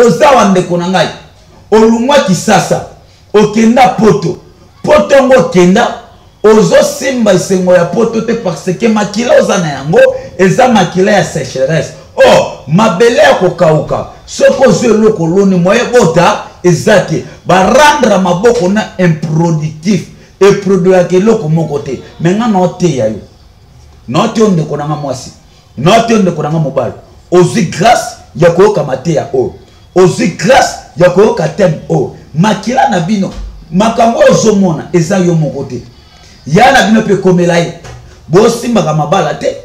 Oza wa ndeko na ngai, olungwa Kisasa, okenda poto, poto yango okenda ozosimba esengo ya poto te parce que makila oza na yango eza makila ya sécheresse. Or mabele ya kokauka, soki ozwi eloko oloni moye bota eza te, barendre maboko na improductif, eproduiraka eloko moko te. Me nga naoteya yo, naoteya yo ndeko na nga mwasi, naoteya yo ndeko na nga mobali, ozwi grâce ya koyoka mateya oyo, ozwi grâce ya koyoka thème oyo. Makila na bino, makambo oyo ozomona eza yo moko te, ya na bino mpe ekomela ye. Bosimbaka mabala te,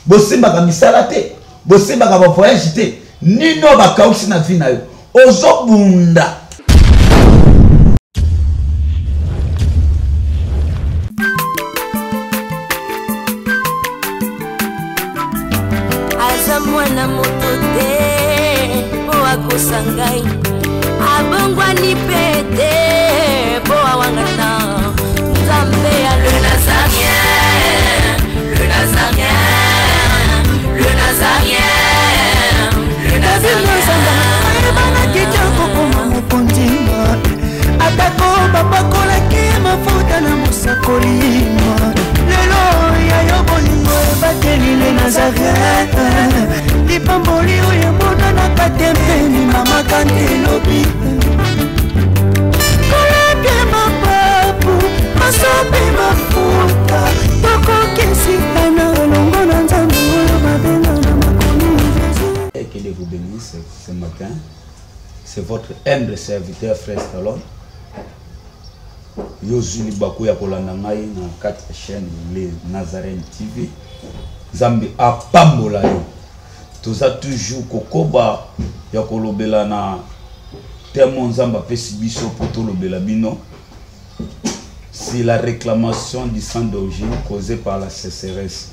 bosimbaka misala te, bosimbaka ba voyage te, nino bakausi na vie na yo, ozobunda. Aza mwana moto te mpo akosa ngai, abongwani mpe te mpo awangana Nzambe ya le Nazarien, le Nazarien, le Nazarien, le Nazarien. Ayebanaki te kokoma mokonzi, atako bapakolaki mafuta na mosakoli. Lelo ya yo bolingo ebateli le Nazareth, lipamboli oyo emonanaka te mpeni mama kante elobi kolapie mapapu masopi mafuta tokokesitana elongo na Nzambe oyo babenga na makomi. Et que Dieu vous bénisse ce matin. C'est votre humble serviteur frère Stallone. Yo zwi libaku ya kolanda ngai na kati ya chaîne Le Nazarene TV. Nzambe apambola yo. Toza toujours kokoba ya kolobela na thème Nzambe apesi biso po tolobela bino. C'est la réclamation du sang d'origine causée par la sécheresse.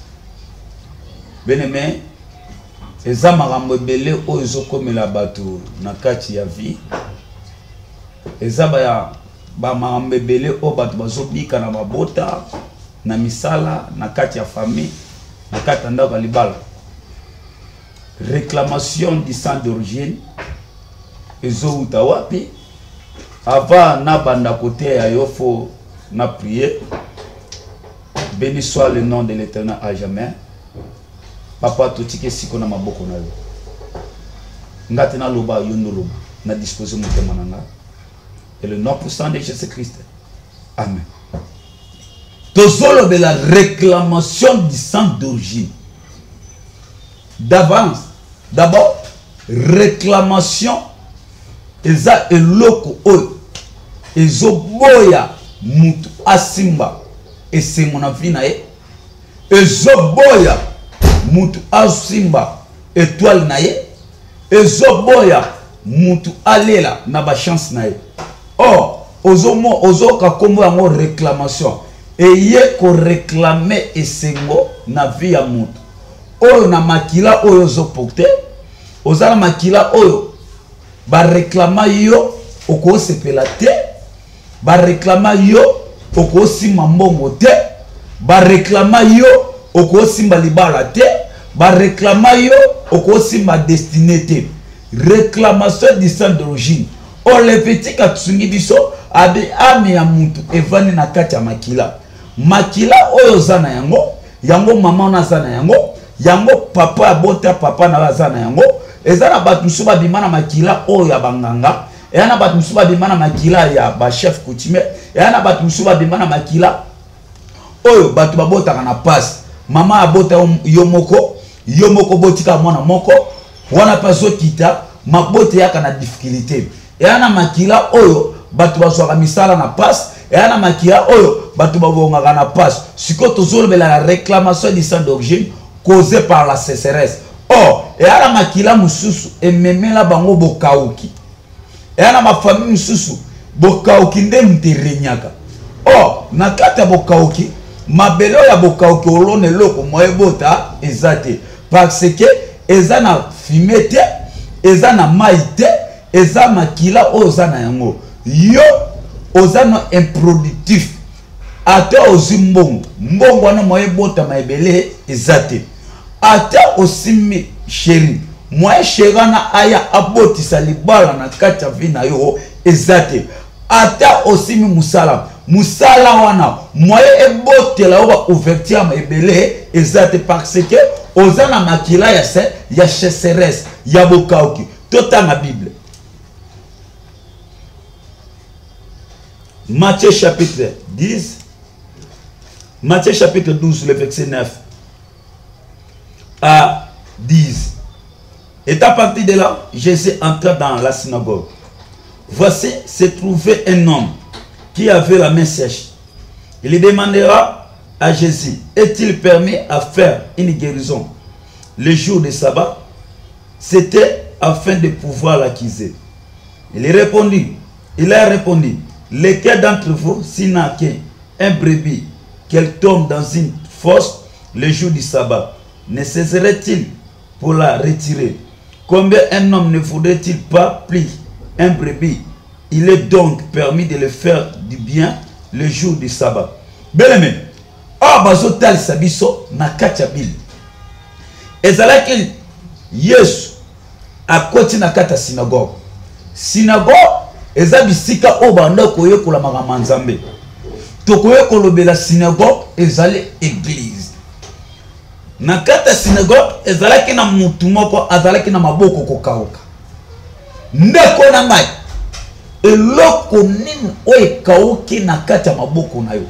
Bien-aimé, eza makambo ebele oyo ezokomela bato na kati ya vie. Eza ba makambo ebele oyo bato bazobika na mabota, na misala, na kati ya famille, na kati ya ndako ya libala. Réclamation du sang d'origine ezowuta wapi? Avant nabanda koteya yo, faut na prier. Béni soit le nom de l'Éternel à jamais. Papa, totike siko na maboko na yo. Nga te naloba, yo ndoloba. Na disposer motema na nga. Et le nom puissant de Jésus-Christ. Amen. Tozolobela réclamation du sang d'origine. D'avance, d'abord, réclamation eza eloko oyo ezoboya mutu asimba esengo na vie na ye, ezoboya mutu asimba étoile na ye, ezoboya mutu alela na ba chance na ye. Or ozoka kombo yango réclamation, eye ko réclamer esengo na vie ya mutu oyo na makila oyo ozoporte. Oza na makila oyo ba réclama yo okosepela te, ba réclama yo okosimba mbongo te, ba réclama yo okosimba libala te, ba réclama yo okosimba destinée te. Réclamation du sang d'origine. Or Lévitique atsungi biso abi ame ya mutu evandi na kati ya makila. Makila oyo oza na yango, yango mama wana aza na yango, yango papa abota papa na aza na yango. Eza na bato mosusu babima na makila oyo ya banganga, eza na bato mosusu babima na makila ya ba chef coutumier, eza na bato mosusu babima na makila oyo bato babotaka na pasi. Mama abota yo moko, yo moko botika mwana moko wana mpe azokita, mabota eyaka na difficulté. Eya na makila oyo bato bazwaka misala na pasi, eya na makila oyo bato babongaka na pasi. Sikoyo tozolobela la réclamation du sang d'origine causée par la sécheresse. Or eya na makila mosusu ememela bango bokauki, eya na bafamille mosusu bokauki nde moto eregnaka. Or na kati ya bokauki, mabele oyo ya bokauki olona eloko moye bota eza te, parce que eza na fume te, eza na mai te, eza makila oyo oza na yango. Yo oza na improductif, ata ozwi mbongo, mbongo wana moye botama ebele eza te. Ata osimbi chéri, Moyen chéri wana aya abotisa libala na kati ya vie na yo eza te. Ata osimi mosala, mosala wana moyen ebotela yo ba ouverture ya ebele eza te, parce que oza na makila ya se ya chasseresse ya bokauki. Totanga Bible, Matthieu chapitre 10, Matthieu chapitre 12, le verset 9 à 10. Et à partir de là, Jésus entra dans la synagogue. Voici se trouvait un homme qui avait la main sèche. Il demandera à Jésus, est-il permis à faire une guérison le jour de sabbat? C'était afin de pouvoir l'accuser. Il répondit, il a répondu, lequel d'entre vous, s'il n'a qu'un brebis, qu'elle tombe dans une fosse le jour du sabbat, ne cesserait-il pour la retirer? Combien un homme ne voudrait-il pas plus un brebis? Il est donc permis de le faire du bien le jour du sabbat. Bien-aimé, awa bazotalisa biso na kati ya Bible, ezalaki Yesu akoti na kati ya synagogue. Synagogue eza bisika oyo banda koyekola makambo ya Nzambe. Tokoki kolobela synagogue ezali église. Na kati ya synagogue ezalaki na mutu moko azalaki na maboko kokauka. Ndeko na ngai, eloko nini oyo ekauki na kati ya maboko na yo?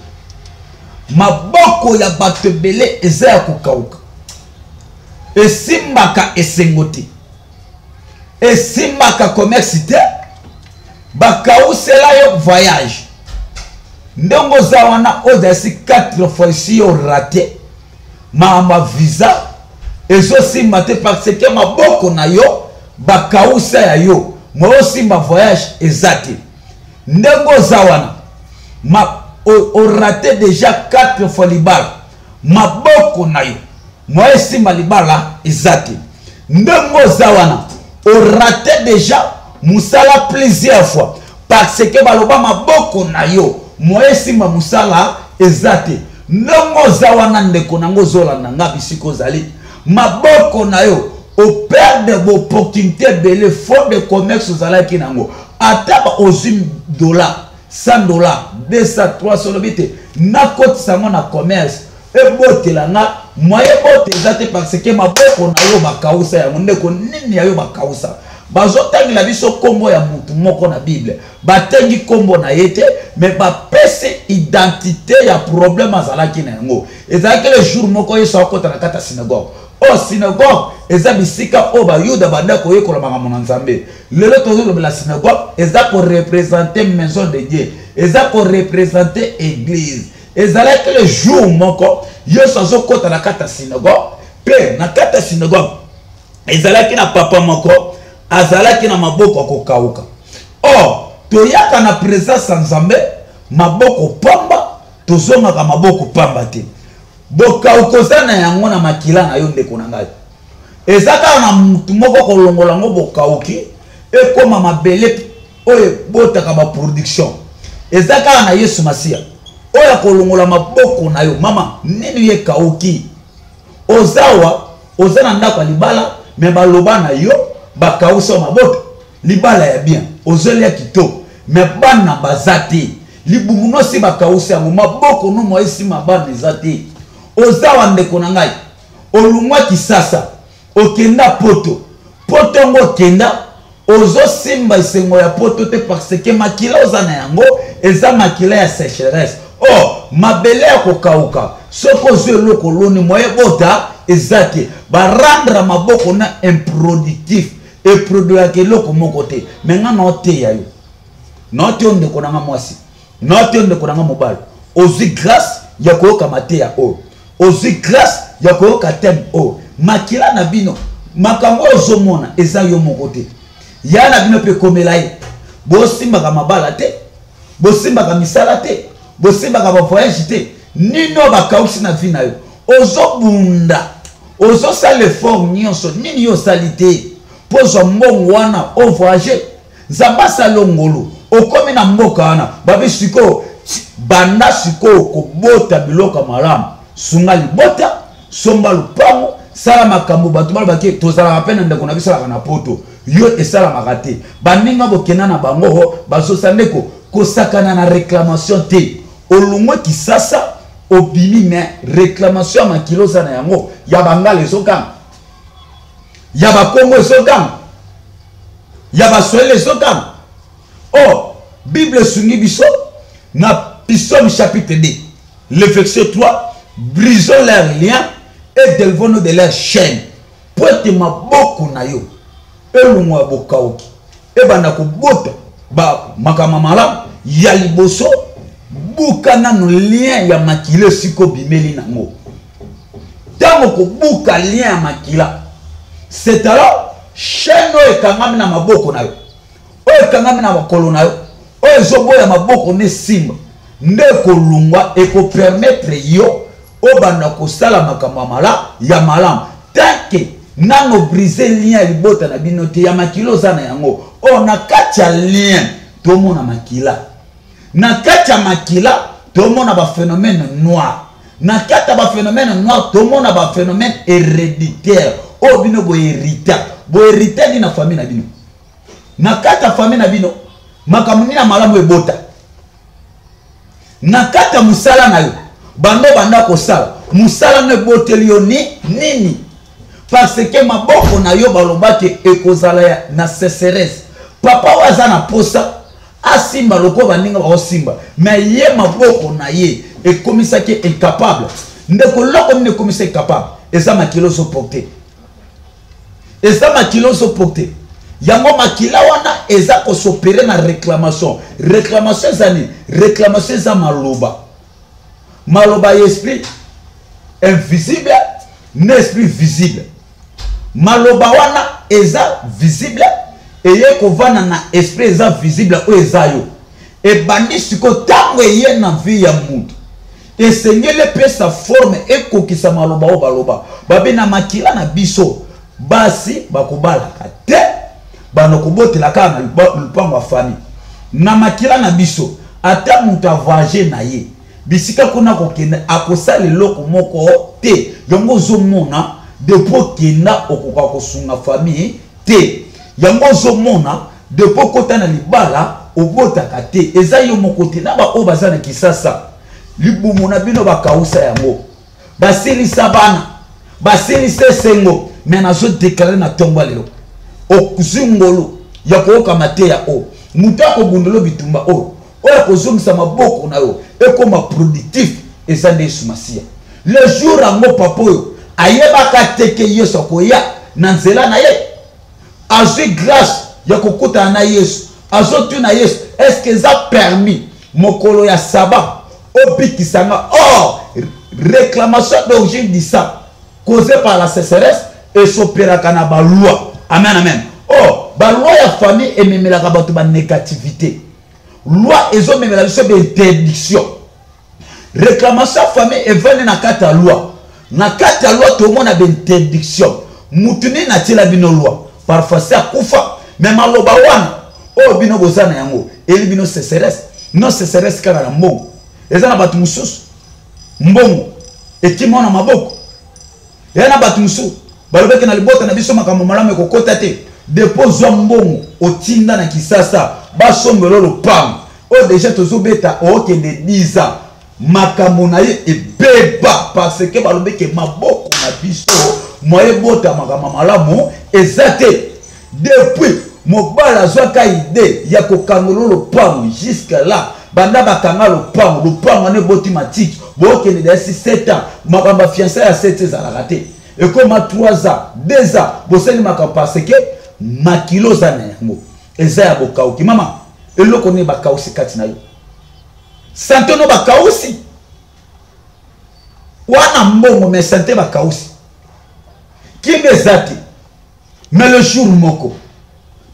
Maboko ya bato ebele eza ya kokauka, esimbaka esengo te, esimbaka commerce te, bakausela yo voyage. Ndenge oza wana, ozalisi 4 fois esi yo rate makambo ya visa, ezosimba te parce que maboko na yo bakausa ya yo, moyo osimba voyage eza te. Ndenge oza wana, orate déjà 4 fois libala, maboko na yo moyo esimba libala eza te. Ndenge oza wana, orate déjà mosala plusieurs fois parce que baloba maboko na yo moyo esimba mosala eza te. Ndenge oza wana, ndeko nango ozolanda nga bisika ozali, maboko na yo operdre baopportunité ebele. Fond de commerce ozalaki nango, ata ozwi dollar, 100 dollar, 200, 300, olobi te nakotisa yango na commerce ebotela nga, moye bote eza te parce que maboko na yo bakausa yango. Ndeko, nini ya yo bakausa? Bazotangela biso nkombo ya mutu moko na Bible, batengi nkombo na ye te, mais bapesi identité ya problème azalaki na yango. Ezalaki le jour moko Yesu akota na kati ya synagogue. Oyo synagogue eza bisika oyo bayuda banda koyekola makambo na Nzambe. Lelo tozolobela synagogue eza korepresente maison de Dieu, eza korepresente église. Ezalaki le jour moko Yesu azokota na kati ya synagogue, mpe na kati ya synagogue ezalaki na papa moko azalaki na maboko ya kokauka. Or toyaka na présence ya Nzambe maboko pamba, tozongaka maboko pamba te. Bokauka oza na yango na makila na yo, ndeko na ngai, eza kaka na mutu moko kolongola yango. Bokauki ekóma mabele oyo ebotaka baproduction, eza kaka na Yesu Masiya oyo akolongola maboko na yo. Mama, nini ye kauki? Ozawa oza na ndako ya libala, me baloba na yo bakausa yo mabota. Libala ya bien, ozolia kitoko, me bana baza te. Libumu nosi bakausa yango, maboko no mwa esima bana eza te. Ozawa, ndeko na ngai, olungwa Kisasa, okenda Poto. Poto yango okenda, ozosimba esengo ya Poto te parce que makila oza na yango eza makila ya sécheresse. Or mabele ya kokauka, soki ozwi eloko oloni, moye bota eza te. Barendre maboko na improductif, eproduiraka eloko moko te. Me nga na oteya yo, na oteya yo, ndeko na nga mwasi, na oteya yo, ndeko na nga mobali, ozwi grâce ya koyoka mateya oyo, ozwi grâce ya koyoka thème oyo. Makila na bino, makambo oyo ozomona eza yo moko te, ya na bino mpe ekomela ye. Bosimbaka mabala te, bosimbaka misala te, bosimbaka bavoyage te. Nini oyo bakausi na vie na yo? Ozobunda, ozosala effort nyonso, nini yo osali te mpo ozwa mbongo wana ovoyage? Nzambe asali yo ngolu, okomi na mboka wana, babi sikoyo banda sikoyo kobota biloko ya malamu, sunga libota, somba lupango. Sala makambo bato balobaki tozalaka mpe na ndeko na biso alaka na poto, yo esalamaka te. Baninga bokenda na bango bazosa. Ndeko, kosakana na réclamation te. Olongwe Kisasa, obimi, mais réclamation ya makila oza na yango, ya bangala ezokanga, ya bakongo ezokanga, ya baswahili ezokanga. Or Bible esungi biso na Psaume chapitre 2, le verset 3: brisons leurs liens et délivrons-nous de leurs chaînes. Po ete maboko na yo elongwa ya bokauki, ebanda kobota makambo malamu ya liboso, buka nano lien ya makila esika obimeli nango. Ntango kobuka lien ya makila, c'est alors chaîne oyo ekangami na maboko na yo, oyo ekangami na makolo na yo, oyo ezoboya maboko na esimba, nde ekolungwa, ekopermettre yo obanda kosala makambo ya mala ya malamu. Tant que nano brise lien ya libota na bino te, ya makila oza na yango oyo, na kati ya lien tomona makila, na kati ya makila tomona baphénomène noir, na kati ya baphénomène noir tomona baphénomène héréditaire oyo bino boherita. Boherita nini na famille na bino? Na kati ya famille na bino, makambo nini ya malamu ebota? Na kati ya mosala na yo, bando banda kosala mosala no, eboteli yo ni nini? Parce que maboko na yo balobaki ekozala ya na sécheresse. Papa oyo aza na posa asimba lokola baninga baosimba, mais ye maboko na ye ekomisaki incapable. Ndeko, loko nini ekomisa incapable? Eza makila ozoporte, eza makila ozoporte yango. Makila wana eza kos'opérer na réclamation. Réclamation eza nini? Réclamation eza maloba, maloba ya esprit invisible na esprit visible. Maloba wana eza visible, eye kovanda na esprit eza visible oyo eza yo. Ebandi sikoyo, ntango eye na vie ya mutu, esengeli epesa forme, ekokisa maloba oyo baloba babe na makila na biso. Basi bakobalaka te, banda kobotela kaka na lupango ya famille. Na makila na biso, ata moto avoyage na ye bisika kuna, kokende akosala eloko moko te. Yango ozomona, depuis okenda, okoka kosunga famille te. Yango ozomona, depuis okota na libala, obotaka te. Eza yo moko te, na baoyo baza na Kisasa, libumu na bino bakausa yango, basilisa bana, basilisa esengo. Mais nazodéclarer na ntongo ya lelo, ozwi ngolu ya koyoka mateya oyo, moto akobundela bitumba oyo, oyo akozongisa maboko na yo ekoma productif, eza nde Yesu Masiya. Le jour yango, papa oyo ayebaka te ke Yesu akoya na nzela na ye, azwi grâce ya kokutana na Yesu, azotuna Yesu: est-ce eza permis mokolo ya sabbat obikisanga? Or réclamation d'origine du sang causée par la sécheresse es'opéraka na baloi. Amen, amen. Or baloi ya famille ememelaka bato banégativité, loi ezomemela biso bainterdiction. Réclamation ya famille evandi na kati ya loi. Na kati ya loi tomona bainterdiction. Mutu nini atiela bino loi? Parfois se akufa, mais maloba wana oyo bino boza na yango eli bino sécheresse. Non, sécheresse kaka na mbongo. Eza na bato mosusu mbongo ekima na maboko. Eya na bato mosusu balobaki na libota na biso makambo malamu ekokota te. Depuis ozwa mbongo, otinda na Kisasa basombelo lopango oyo déjà tozobeta, okende 10 ans, makambo na ye ebeba, parce que balobaki maboko na biso moye ebota makambo malamu eza te. Depuis mobali azwaka idée ya kokangola lopango, jusque là, banda bakanga lopango, lopango wana eboti matiki. Bokende dasi 7 ans, makambo ya fiançailles ya 7 ezalaka te, ekoma 3 ans, 2 ans, bosali makambo, parce que makilo oza na yango eza ya bokauki. Mama, eloko nini bakausi kati na yo? Santé no bakausi wana, mbongo, mais santé bakausi, kimbe eza te. Mais le jour moko,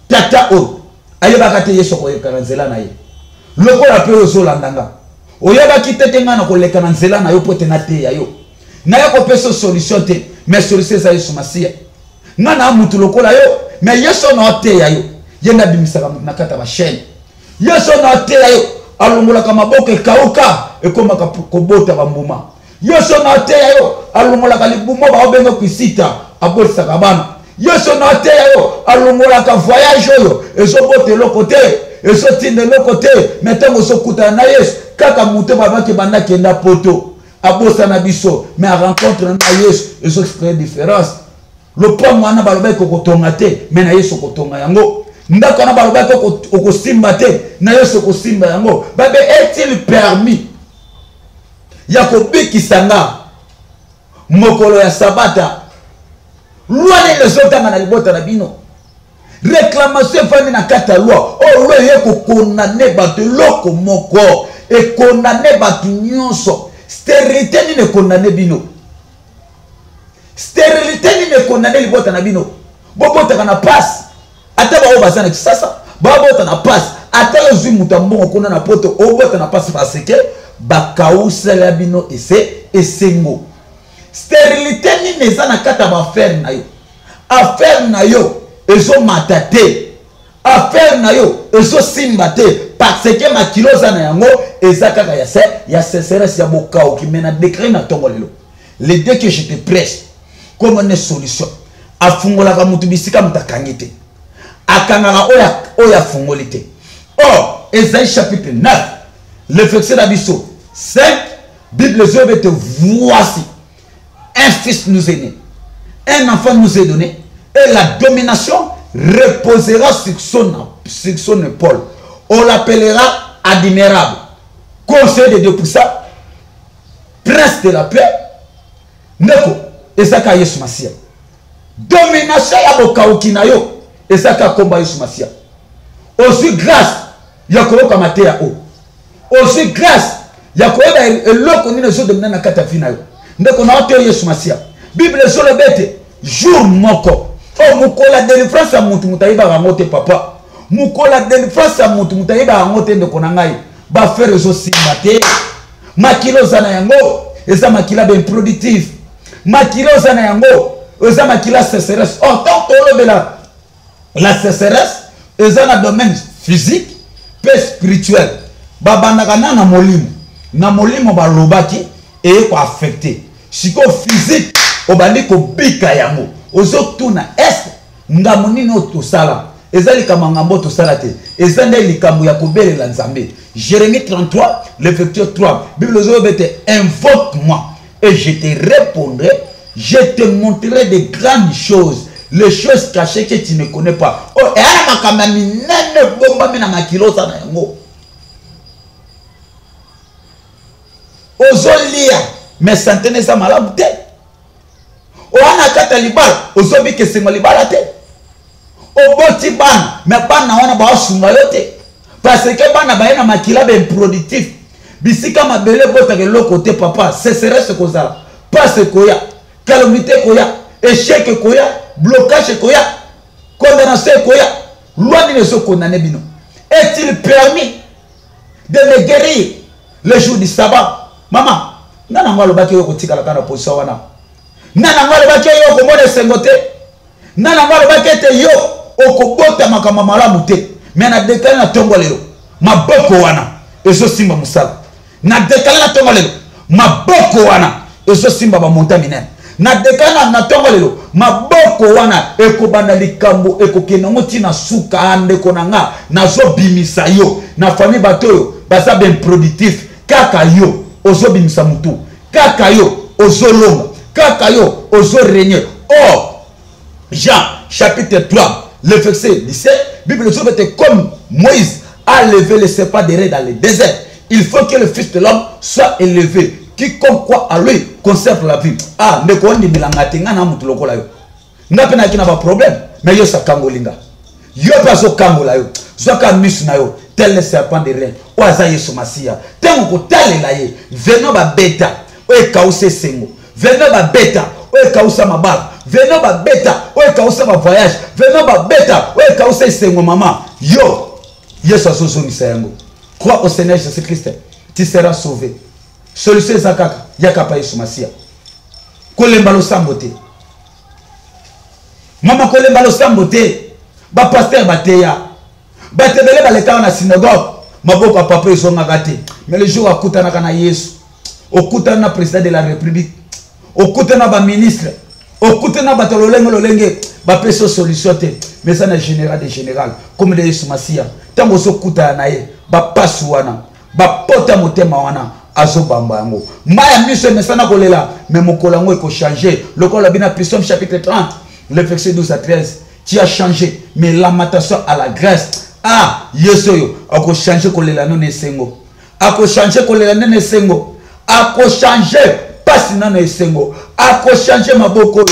tata oyo ayebaka te Yesu akoyeka na nzela na ye, lokola mpe oyo ozolanda nga, oyebaki te te ngai na koleka na nzela na yo mpo ete nateya yo, naya kopesa solution te. Mais solution eza Yesu Masiya. Ngai na mutu lokola yo, mais Yesu oyo na oteya yo, ye nde abimisaka motu na kati ya bachaîne. Yesu oyo na oteya yo, alongolaka maboko ekauka, ekomaka kobota bambuma. Yesu na ateya yo alongolaka libumu baobenga kisita, abotisaka bana. Yesu na ateya yo alongolaka voyage oyo ezobota eloko te, ezotinda eloko te, me ntango ozokutana na Yesu kaka moto babaki banda kenda poto abosana biso, me arencontre na Yesu ezocree différence. Lopango wana balobaki okotonga te, me na Yesu okotonga yango. Ndako wana balobaki okosimba te, na Yesu okosimba yango. Babe est-il permis ya kobikisa nga mokolo ya sabata? Loi nini ezotanga na libota na bino? Réclamation efandi na kati ya loi oyo. Loi eye kokondane bato eloko moko, ekondane bato nyonso. Sterilité nini ekondane bino? Sterilité nini ekondane libota na bino? Bobotaka na pasi, ata baoyo baza na Kisasa babota na pasi, ata yo ozwi moto ya mbongo kuna na poto obota na pasi, parce que bakausela bino ese esengo. Sterilité nini eza na kati ya baaffaire na yo? Affaire na yo ezomata te, affaire na yo ezosimba te, parce que makilo oza na yango eza kaka ya se ya seseresse ya bokauki. Me na décret na ntongo lelo, le dès que je te presse comme une solution, afungolaka moto bisika moto akangi te, akangaka oyo afungoli te. Or Esaïe chapitre 9 le verset na biso 5, Bible ezoyoba ete voici un fils nous est né, un enfant nous est donné, et la domination reposera sur son épaule. On l'appellera admirable, conseiller de Dieu puissant, prince de la paix. Ndeko, ezaka Yesu Masiya. Domination ya bokauki na yo ezaka komba Yesu Masiya. Ozwi grâce ya koyoka mateya oyo, ozwi grâce ya koyeba eloko nini ezodomina na kati ya vi na yo. Ndeko na oteyo Yesu Masiya. Bible ezoloba ete jour moko oyo mokolo ya délivrance ya motu, moto ayebaka yango te. Papa, mokolo ya délivrance ya motu, moto ayebaka yango te. Ndeko na ngai, bafere ezosimba te, makila oza na yango eza makila baimproductif, makila oza na yango eza makila sécheresse. Or tant tolobela la sécheresse eza na domaine physique mpe spirituel. Babandaka na na molimo, na molimo balobaki eye koaffecte sikoyo physique, obandi kobika yango. Ozotuna este ngambo nini oyo tosala? Eza likambo ya ngambo tosala te, eza nde likambo ya kobelela Nzambe. Jérémie 33 le verset 3, Bible ezoloba ete invoque moi et je te répondrai, je te montrerai de grandes choses, les choses cachées que tu ne connais pas. Oh, eya na makambo ya minene ebombami na makila oza na yango. Ozolia mais sante na eza malamu te, oya na kati ya libala ozobika esengo ya libala te, oboti bana me bana wana baosunga yo te, parce que bana baye na makila baimproductif, bisika mabele ebotaka eloko te. Papa, seserese ekozala, pasi ekoya, calomité ekoya, échec ekoya, blocage ekoya, condamnation ekoya. Loi nini ezokondane bino? Est-il permis de me guérir le jour du sabbat? Mama, nani yango alobaki oyo kotikala kaka na position wana? Nani yango alobaki oyo okomona esengo te? Nani yango alobaki ete yo okobota makambo malamu te? Me na dekale na ntongo lelo, maboko wana ezosimba mosala. Na dekale na ntongo lelo, maboko wana ezosimba bamonta minene. Na dekale na ntongo lelo, maboko wana ekobanda likambo, ekokende yango ntina suka. Ndeko na nga, nazobimisa yo na famille bato oyo baza baimproductif. Kaka yo ozobimisa motu, kaka yo ozolonga, kaka yo ozoregne. Or Jean chapitre 3 le verset 17, Bible ezoba ete comme Moïse a levé le serpent d'airain dans le désert, il faut que le Fils de l'homme soit élevé, quiconque croit à lui conserve la vie. Ah, ndeko, ondimelanga te, nga na motu lokola yo, nga mpe nayaki na baproblème, mais yo sakangoli nga, yo mpe azokangola yo. Zwaka misu na yo tel le serpent de rein oyo aza Yesu Masiya. Ntango kotalela ye, veno babeta oyo ekausa esengo, veno babeta oyo ekausa mabala, veno babeta oyo ekausa bavoyage, veno babeta oyo ekausa esengo, mama, yo Yesu azozongisa yango. Crois au Seigneur Jésus Christ, tu seras sauvé. Solution eza kaka yaka pa Yesu Masiya. Kolemba losambo te, mama, kolemba losambo te. Bapaster bateya bato ebele, balekaka na synagogue, maboko ya papa ezongaka te. Mais le jour akutanaka na Yesu, Okutana na président de la République, okutana na baministre, okutana na bato lolenge lolenge, bapesi yo solution te. Mais eza na général de général comme de Yesu Masiya. Ntango ozokutana na ye, bapasi wana, bapota motema wana, azobamba yango. Mai ya miso emesana kolela, me mokolo yango ekochange. Lokola bina Psaume chapitre 30, le verset 12 à 13: tu as changé mes lamentations à la grâce. Ah, Yesu oyo akochange kolela nano esengo, akochange kolela nano esengo, akochange mpasi nano esengo, akochange maboko oyo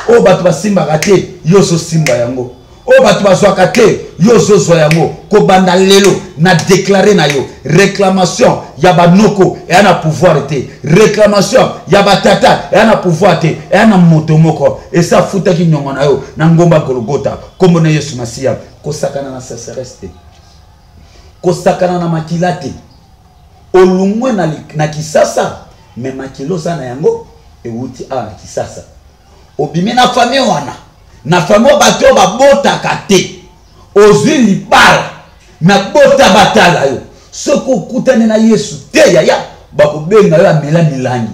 oyo bato basimbaka te, yo ozosimba yango, oyo bato bazwaka te, yo ozozwa yango. Kobanda lelo, na déclare na yo: réclamation ya banoko eya na pouvoir te, réclamation ya batata eya na pouvoir te. Eya na moto moko esi afutaki nyongo na yo na ngomba Golgota, nkombo na Yesu Masiya. Kosakana na sécheresse te, kosakana na makila te. Olungwe na Kisasa, me makila oza na yango ewuti awa na Kisasa. Obimi na famille wana, na famille oyo bato oyo babotaka te. Ozwi libala, me bota batala yo. Soki okutani na Yesu te, yaya, bakobenga yo amela milangi.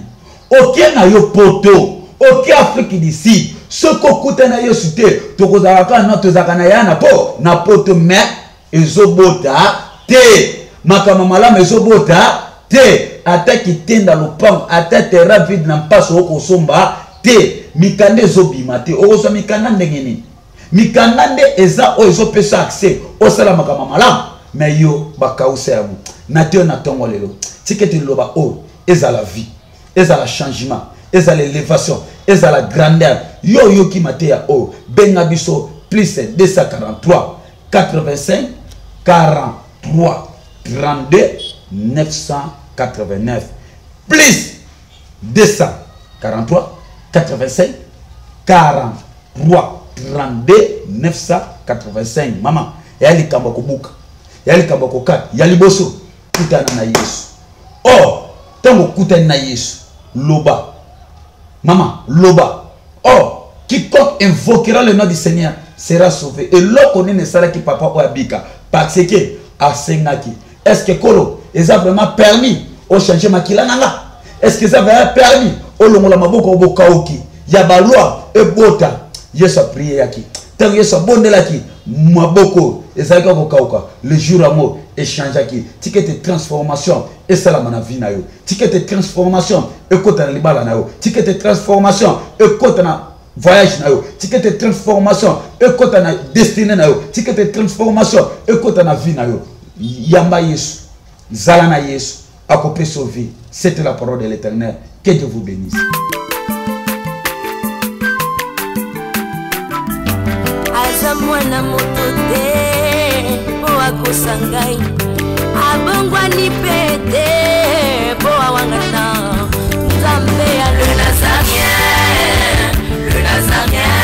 Oke na yo Poto, oke Afrique du Sud, soki okutani na Yesu te, tokozalaka kaka na tozalaka na ya na po na Poto, me ezobota te. Makambo malamu ezobota te. Ata kitenda lopango, ata terrain vide na mpaso, okosomba te. Mikanda ezobima te. Okozwa mikanda ndenge nini? Mikanda nde eza oyo ezopesa accès osala makambo malamu, me yo bakausa yango na te. Na ntongo lelo, tika ete liloba oyo ezala vie, ezala changement, ezala élévation, ezala grandeur. Yo oyoki mateya oyo, benga biso plus 243 85 43 32 989, plus 243 85 43 32 985. Mama, eya likambo ya kobuka, ya likambo ya kokata. Ya liboso, kutana na Yesu. Or ntango okutani na Yesu, loba, mama, loba: or quiconque invoquera le nom du Seigneur sera sauvé. Eloko nini esalaki papa oyo abika? Parce que asengaki: est ce que kolo eza vraiment permis ochange makila na nga? Est ce que eza vraiment permis olongola maboko bokauki ya balwa ebota? Yesu aprieyaki. Ntango Yesu abondelaki, maboko ezalaki kokauka, le jour yango echangeaki. Tika ete transformation esalama na vie na yo. Tika ete transformation ekota na libala na yo. Tika ete transformation ekota na voyage na yo. Tika ete transformation ekota na destinée na yo. Tika ete transformation ekota na vie na yo. Yamba Yesu, zala na Yesu, akopesa yo vie. C'était la parole de l'Éternel. Que Dieu vous bénisse. Aza mwana moto te mpo akosa ngai, abongwani mpe te mpo awangana. Nzambe ya le Nazarien, le Nazarien,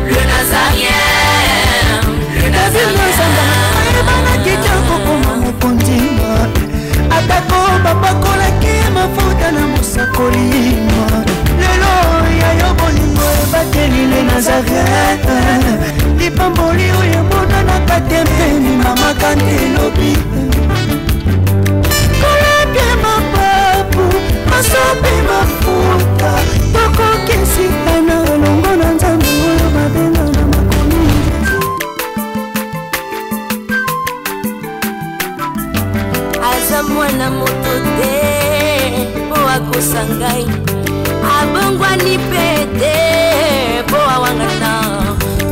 le Nazarien, le Nazarien. Ayebanaki te kokoma mokonzi, atako bapakolaki mafuta na mosakoli. Lelo ya yo bolingo ebateli le Nazaret, lipamboli oyo emonanaka te mpeni mama kante elobi kolapie mapapu masope mafuta tokokesikana elongo na Nzambe oyo babenga na makomi. Aza mwana moto te mpo akosa ngai, abongwani mpe te mpo awangana.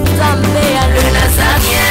Nzambe ya le Nazarien.